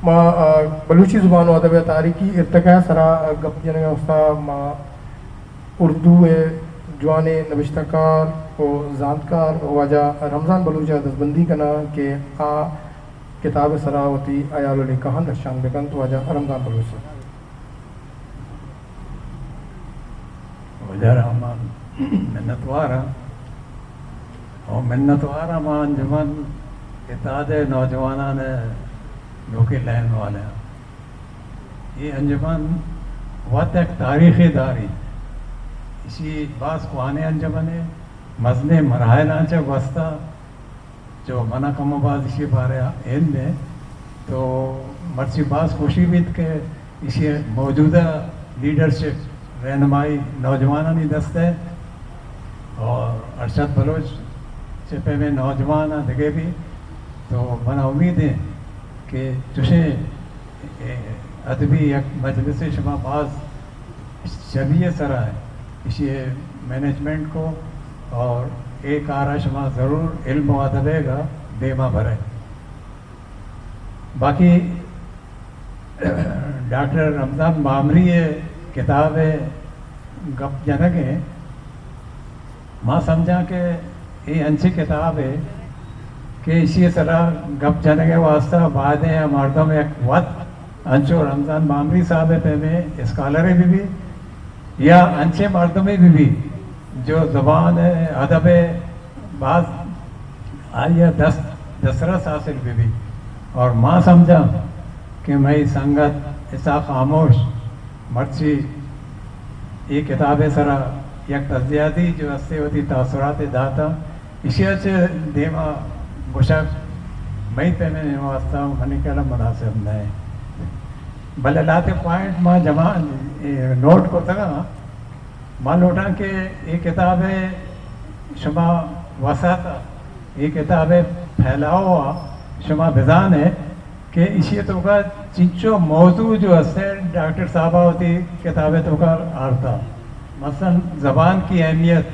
ما، آ، بلوچی زبان و ادب ء تاریخی ارتقاء سرا، آ، گپ جنگ ء واسطہ ما اردو ء جوانیں نبشتہ کار و زانتکار واجہ رمضان بلوچ ء دزبندی کناں کہ آ کتاب ء سرا وتی ہیال و لیکہاں درشان بکنت۔ واجہ رمضان بلوچ صاحب۔ واجہ رحمان، منتوار آں۔ او منتوار آں ما انجمن اتحاد نوجوانان نوکیں لین والے آں۔ اے انجمن وت یک تاریخے داری۔ ایشی باز کوہنیں انجمنے، مزنیں مراحلاں چہ گوستہ۔ جو منا کم و باز ایشی بارے ء ہند انت، تو مرچی باز خوشی بیت کہ ایشی موجودہ لیڈرشپ، رہنمائی نوجوانانی دست ء اور ارشد بلوچ چہ پیمیں نوجوان ء دگہ بھی، تو منا امید انت کہ چوشیں ادبی یک مجلسے شما باز شری ء سرا ء ایشی ء مینجمنٹ کو اور اے کار ء شما ضرور علم و ادب ء گا دیما برے۔ باقی ڈاکٹر رمضان بامری ء کتاب ء گپ جنگ ء ما سمجھاں کہ اے انچیں کتابے کہ ایشی ء سرا گپ جنگ ء واستہ بائدیں مردم یک وت انچو رمضان بامری صاحب ء پیمیں اسکالرے بہ بی یا انچیں مردمے بہ بی جو زبان ء ادب ء باز آئی ء دست دسترس حاصل بہ بی۔ اور ما سمجھاں کہ مئی سنگت اسحاق خاموش مرچی اے کتاب ء سرا یک تجزیاتی جو ہستے وتی تاثرات ء داتا، ایشی ء چہ دیما گوشگ مئی پیمیں واسطہ منی خیال ء مناسب نہ انت۔ بلے لہتے پوائنٹ ما جمع، اے، نوٹ کرتگ آں۔ ما لوٹاں کہ اے کتاب ء شما وسعت ء، اے کتاب ء پھیلاؤ ء شما بزان ئے کہ ایشی ء توکا چنچو موضوع جو ہست انت، ڈاکٹر صاحب ء وتی کتاب ء توکا آرتا۔ مثلاً زبان کی اہمیت،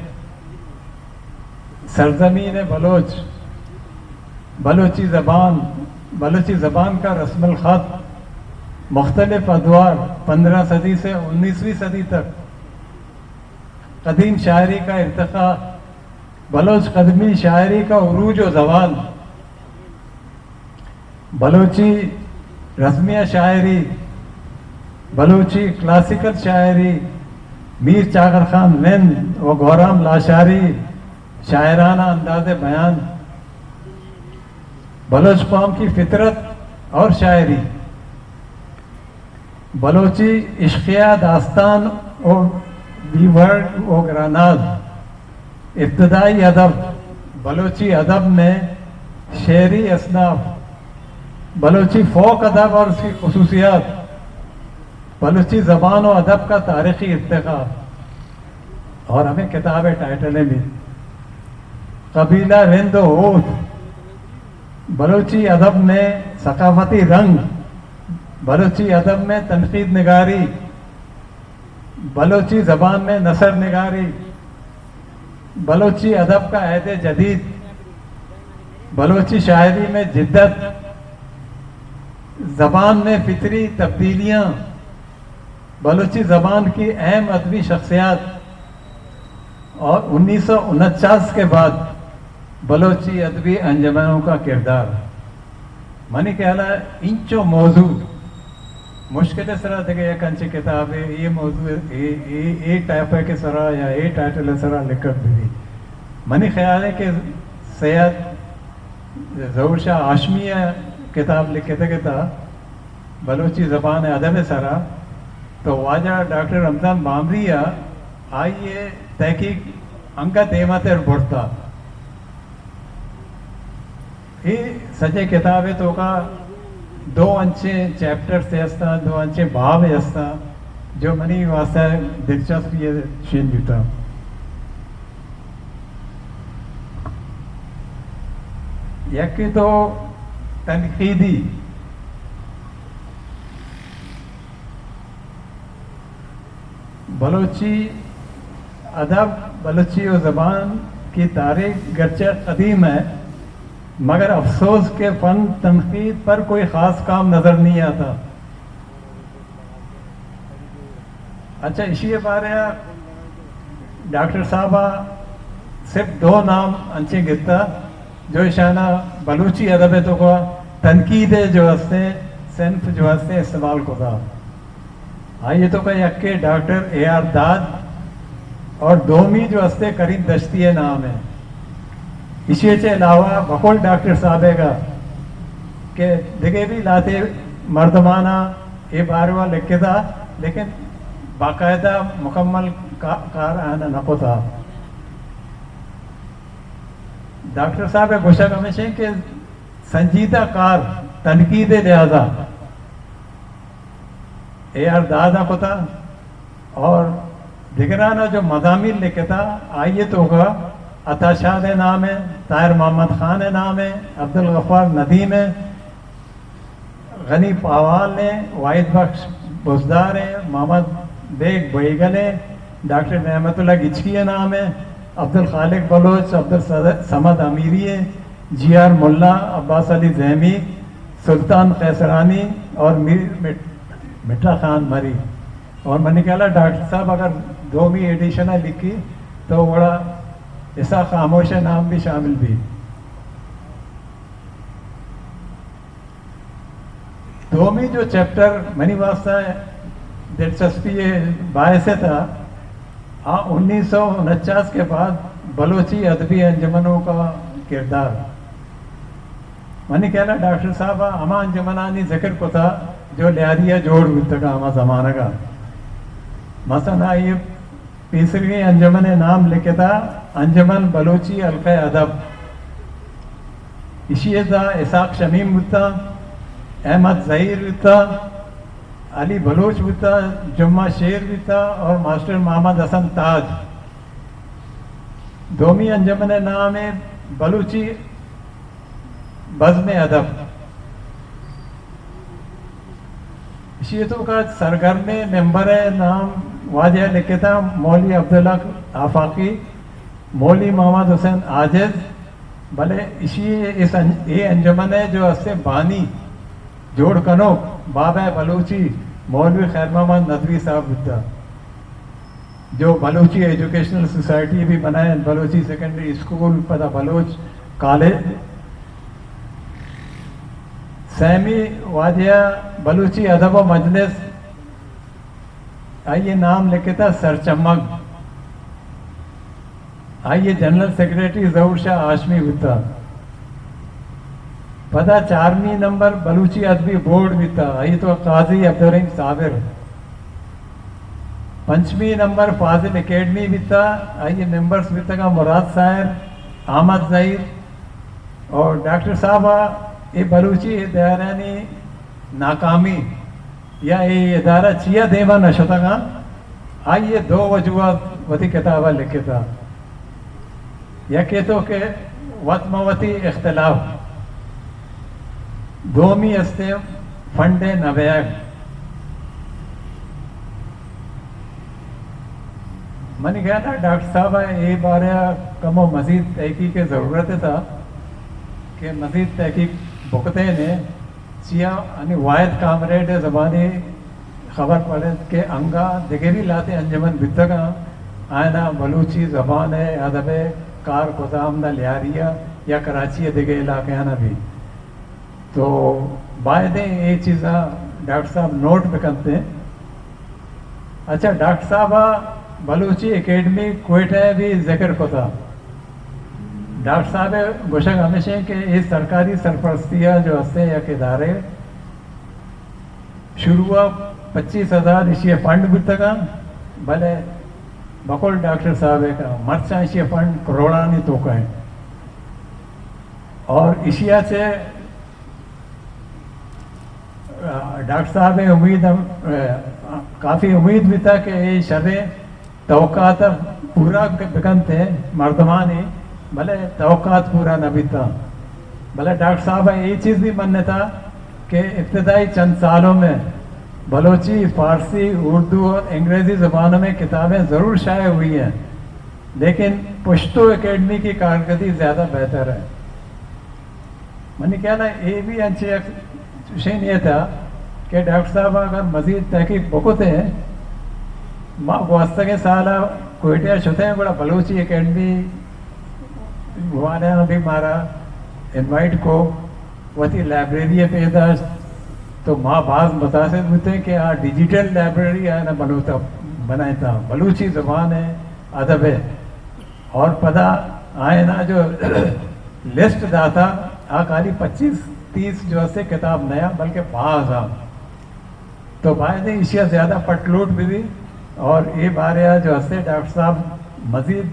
سرزمین بلوچ، بلوچی زبان، بلوچی زبان کا رسم الخط، مختلف ادوار، پندرہ صدی سے انیسویں صدی تک، قدیم شاعری کا ارتقا، بلوچ قدمی شاعری کا عروج و زوال، بلوچی رزمیہ شاعری، بلوچی کلاسیکل شاعری، میر چاکر خان رند و گوہرام لاشاری شاعرانہ انداز بیان، بلوچ قوم کی فطرت اور شاعری، بلوچی عشقیہ داستان و بیورڈ و گراناز، ابتدائی ادب، بلوچی ادب میں شعری اصناف، بلوچی فوک ادب اور اس کی خصوصیات، بلوچی زبان و ادب کا تاریخی ارتقا، اور ہمیں کتاب ٹائٹل بھی قبیلہ رند و ہوت، بلوچی ادب میں ثقافتی رنگ، بلوچی ادب میں تنقید نگاری، بلوچی زبان میں نثر نگاری، بلوچی ادب کا عہد جدید، بلوچی شاعری میں جدت، زبان میں فطری تبدیلیاں، بلوچی زبان کی اہم ادبی شخصیات اور انیس سو انچاس کے بعد بلوچی ادبی انجمنوں کا کردار۔ منی خیال ء انچو موضوع مشکل ء سرا دگہ یک انچیں کتابے اے موضوع اے، اے، اے ٹائپ ء کے سرا یا اے ٹائٹل ء سرا لکھگ بہ بی۔ منی خیال ہے کہ سید ظہور شاہ ہاشمی ء کتاب لکھتگ ات بلوچی زبان ء ادب ء سرا، تو واجہ ڈاکٹر رمضان بامری ء آئی ء تحقیق انگت دیمتر برتا۔ اے سجیں کتاب ء توکا دو انچیں چیپٹرز ہستاں، دو انچیں باب ہستاں جو منی واسطہ دلچسپی ء شین بیتاں۔ یکے تو تنقیدی، بلوچی ادب، بلوچی و زبان کی تاریخ گرچہ قدیم ہے، مگر افسوس کہ فن تنقید پر کوئی خاص کام نظر نہیں آتا۔ اچھا، اسی بارے ڈاکٹر صاحب صرف دو نام انچیں گتا جو اشانا بلوچی ادب تو کا تنقید جو ہستے صنف جو ہستے استعمال کو تھا۔ آئی تو کا یکے ڈاکٹر اے آر داد اور دومی جو ہستے کریم دشتی نام ہے۔ ایشی چے علاوہ بقول ڈاکٹر صاحب کا کہ دگے بھی لاتے مردمانا اے باروا لکھتا، لیکن باقاعدہ مکمل کا-، کار آنا نہ کتا۔ ڈاکٹر صاحب گوشگ ہمیشہ کہ سنجیدہ کار تنقید لحاظا اے آر داد ء کتا اور دگرانا جو مضامین لکھتا، آئی توکا عطا شاد نام ہے، طاہر محمد خان نام ہے، عبدالغفار ندیم ہے، غنی پاوال ہے، واحد بخش بزدار ہے، محمد بیگ بیگل ہے، ڈاکٹر نعمت اللہ گچکی نام ہے، عبدالخالق بلوچ، عبدالصمد امیری ہے، جی آر ملا، عباس علی زیمی، سلطان قیصرانی اور میر مٹ-، مٹھا خان مری۔ اور منی خیال ہے ڈاکٹر صاحب اگر دومی ایڈیشن ہے لکھی تو بڑا اسحاق خاموش نام بھی شامل بھی۔ دومی جو چیپٹر منی واسطہ دلچسپی باعث تھا، آ انیس سو انچاس کے بعد بلوچی ادبی انجمنوں کا کردار۔ منی خیال ہے ڈاکٹر صاحب ہما انجمنانی ذکر کتا جو لیاری ء جوڑ بوتگا ہما زمانگا۔ مثلاً آئی پیسرویں انجمن نام لکھتا انجمن بلوچی حلقہ ادب۔ ایشی ء تھا اسحاق شمیم بوتا، احمد ظہیر بوتا، علی بلوچ بوتا، جمعہ شیر بوتا اور ماسٹر محمد حسن تاج۔ دومی انجمن نام ہے بلوچی بزم ادب۔ ایشی توکا سرگرمیں ممبر نام واجہ لکھتا مولوی عبدالحق آفاقی، مولوی محمد حسین عاجز، بلے ایشی اس ان-، اے انجمن ہے جو اسے بانی جوڑ کنوک بابا بلوچی مولوی خیر محمد ندوی صاحب بوتا۔ جو بلوچی ایجوکیشنل سوسائٹی بھی بنائیں، بلوچی سیکنڈری اسکول، پدا بلوچ کالج۔ سیمی واجہ بلوچی ادب و مجلس، آئی نام لکھتا سرچمگ۔ آئی جنرل سیکرٹری ظہور شاہ ہاشمی بوتا۔ پدا چارمی نمبر بلوچی ادبی بورڈ بیتا، آئی تو قاضی عبدالرحیم صابر۔ پنچمی نمبر فاضل اکیڈمی بیتا، آئی ممبرز بیتگا مراد ساحر، احمد ظہیر اور ڈاکٹر صاحب۔ اے بلوچی ادارانی ناکامی یا اے ادارہ چیا دیما نہ شتگاں، آئی ء دو وجوہات وتی کتاب ء لکھتا۔ یکے تو کہ وت مہ وتی اختلاف، دومی استے فنڈ ء نہ بیگ۔ منی خیال ء ڈاکٹر صاحب ء اے بارے ء کمو مزید تحقیق ء ضرورت ء تھا کہ مزید تحقیق بکتے نے۔ چیا انی واحد کامریڈ ء زبانی خبر پڑ انت کہ انگا دگری لہتے انجمن بیتگاں، آیانا بلوچی زبان ء ادب ء کار کتا ہمدا لیاری ء یا کراچی ء دگہ علاقہانا بھی۔ تو بایدیں اے چیزاں ڈاکٹر صاحب نوٹ بکنت۔ اچھا، ڈاکٹر صاحب ء بلوچی اکیڈمی کوئٹہ ء بھی ذکر کتا۔ ڈاکٹر صاحب ء گوشگ ہمیش انت کہ اے سرکاری سرپرستی ء جو ہستے یک ادارے، شروع ء پچیس ہزار ایشی ء فنڈ بوتگاں، بلے بقول ڈاکٹر صاحب ء کہ مرچاں ایشی ء فنڈ کروڑانی توکا انت۔ اور ایشی ء چہ ڈاکٹر صاحب ء امید ہم، کافی امید بیتا کہ اے شریں توقعات پورا بکنت مردمانی، بلے توقعات پورا نہ بیتا۔ بلے ڈاکٹر صاحب ء اے چیز بھی منتا کہ ابتدائی چند سالوں میں بلوچی، فارسی، اردو اور انگریزی زبانوں میں کتابیں ضرور شائع ہوئی ہیں، لیکن پشتو اکیڈمی کی کارکردگی زیادہ بہتر ہے۔ منی خیال ءَ اے بھی انچیں یک چوشیں نیت ءَ کہ ڈاکٹر صاحب اگر مزید تحقیق بکتیں، ما گوستگیں سال ءَ کوئٹہ ءَ شتیں، گڑا بلوچی اکیڈمی والایاں بھی مارا انوائٹ کو، وتی لائبریری ءَ پیش داشت، تو ما باز متاثر بوتیں کہ آ ڈیجیٹل لائبریری آیاں بنوتا، بنائینتا، بلوچی زبان ءِ، ادب ءِ۔ اور پدا آیاں جو لسٹ داتا، آ خالی پچیس تیس جو ہستے کتاب نیا، بلکہ باز آ۔ تو باید ہے ایشی ءَ زیادہ پٹ لوٹ بھی بھی، اور اے بارے جو ہستے ڈاکٹر صاحب مزید،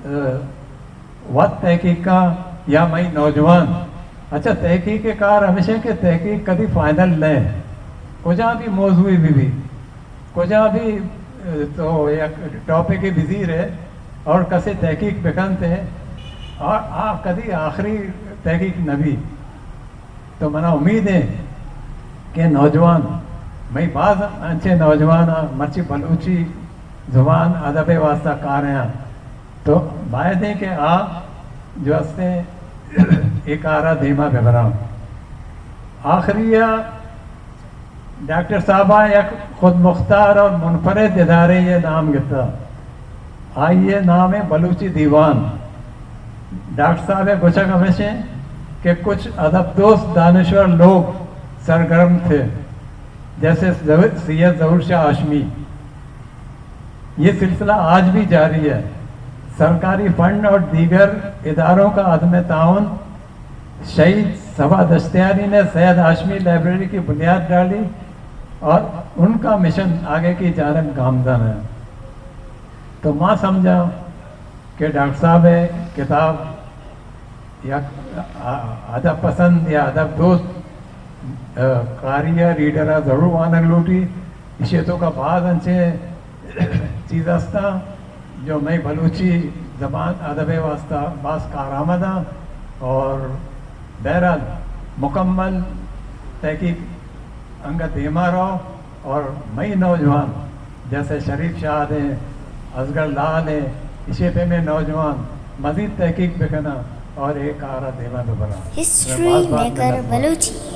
ءَ، وت تحقیق کا یا مئی نوجوان۔ اچھا، تحقیق ءِ کار ہمیش ایں کہ تحقیق کدی فائنل نہ ایں، کجا بھی موضوع بھی بھی۔ کجا بھی، ءَ، تو یک ٹاپک بزیر ئے اور کسے تحقیق بکنت ئے اور آ کدی آخری تحقیق نہ بی۔ تو منا امید ایں کہ نوجوان، مئی باز انچیں نوجوان آ مرچی بلوچی زبان ادب ءِ واسطہ کار آں، تو باید ایں کہ آ جو ہستیں اے کار ءَ دیما ببراں۔ آخری ءَ ڈاکٹر صاحب ءَ یک خود مختار اور منفرد ادارے ءِ نام گپتا۔ آئی ءِ نام ایں بلوچی دیوان۔ ڈاکٹر صاحب ءِ گوشگ ہمیش ایں کہ کچھ ادب دوست دانشور لوگ سرگرم تھے، جیسے ظہور، سید ظہور شاہ ہاشمی۔ یہ سلسلہ آج بھی جاری ہے۔ سرکاری فنڈ اور دیگر اداروں کا عدم تعاون شہید صبا دشتیاری نے سید ہاشمی لائبریری کی بنیاد ڈالی اور ان کا مشن آگے کی جانب گامزن ہے۔ تو ما سمجھاں کہ ڈاکٹر صاحب ءِ کتاب یک ادب پسند یا ادب دوست، ءَ، قاری یا ریڈر ءَ ضرور وانگ لوٹی۔ ایشی ءِ توکا باز انچیں چیز ہستاں جو مئے بلوچی زبان ادب ءِ واسطہ باز کارآمد آں اور بہرحال مکمل تحقیق انگت دیما رو اور مئی نوجوان جیسے شریف شاد ایں، اصغر لال ایں، ایشی پیمیں نوجوان مزید تحقیق بکناں اور اے کار ءَ دیما ببراں۔ History maker Balochi.